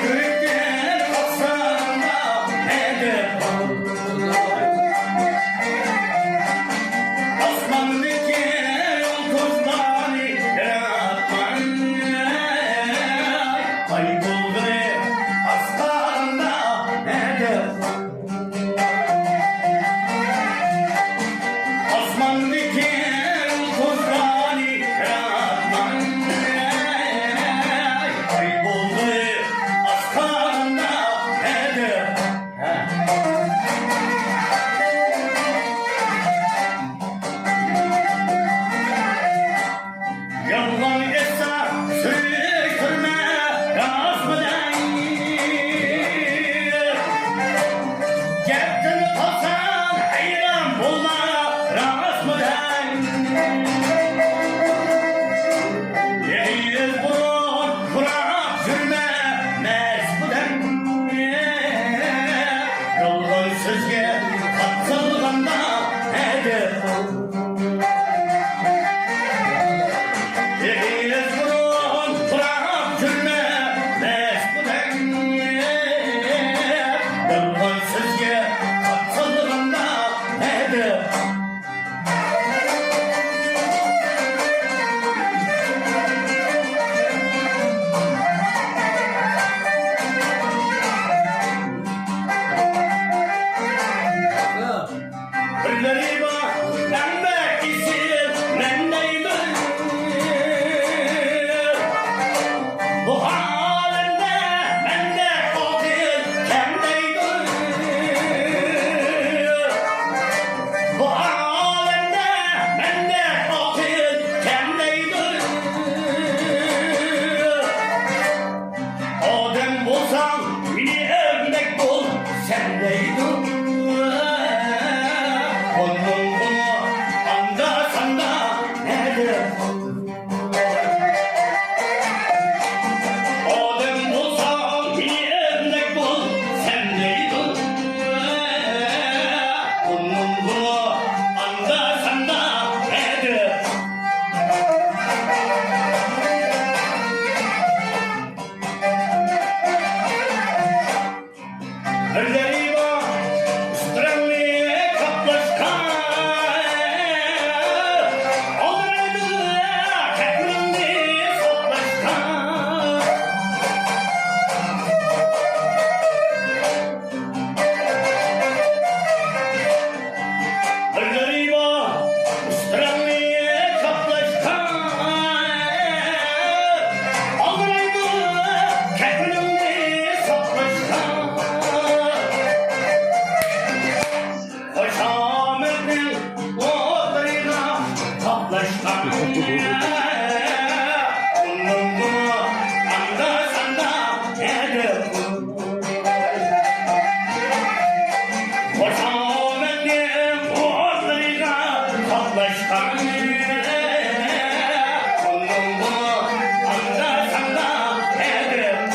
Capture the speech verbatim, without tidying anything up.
كۆكتىن قاقساڭدا ھەدەپ ئاسماندىكى يۇلتۇزلارنى ياراتقان، ئاي بولغىنى ئاسماندا ھەدەپ ئاسماندىكى يۇلتۇزلارنى ياراتقان، ئاي بولدى ئاسماندا ھەدەپ. يالغان ئېيتسا سۈرۈشتۈرمە، راستمۇ دەڭ؟ گەپتىن قالساڭ ھەيران بولما، راستمۇ دەڭ؟ ئېغىز بۇرۇن پۇراپ يۈرمە، مەستمۇ دەڭ؟ يالغان سۆزگە قاتتىلغاندا ھەدەپ ئېغىز بۇرۇن پۇراپ يۈرمە، مەستمۇ دەڭ؟ يالغان سۆزگە قاتتىلغاندا ھەدەپ. بىرلىرى بار، مەن بەك ئېسىل، مەن دەيدۇ. بۇ ئالەمدە مەندەك ئاقىل كەم دەيدۇ. بۇ ئالەمدە مەندەك ئاقىل كەم دەيدۇ. ئادەم بولساڭ، مېنى ئۆرنەك بول سەن دەيدۇ. ئۇنىڭغىمۇ ئاندا-ساندا نەدە؟ ئادەم بولساڭ، مېنى ئۆرنەك بول سەن دەيدۇ. ئۇنىڭغىمۇ ئاندا-ساندا نەدە؟ بىرلىرى بار ئۈستىرەڭنى قاپلاشقان، ئالدىرايدۇ كەتمىنىڭنى ساقلاشقان. بىرلىرى بار ئۈستىرەڭنى قاپلاشقان، ئالدىرايدۇ كەتمىنىڭنى ساقلاشقان. خۇشامەتنىڭ ئوتلىرىغا قاپلاشقان، ئۇنىڭغا ئاندا-ساندا ئەدەپ. خۇشامەتنىڭ ئوتلىرىغا قاپلاشقان، ئۇنىڭغا ئاندا-ساندا ئەدەپ.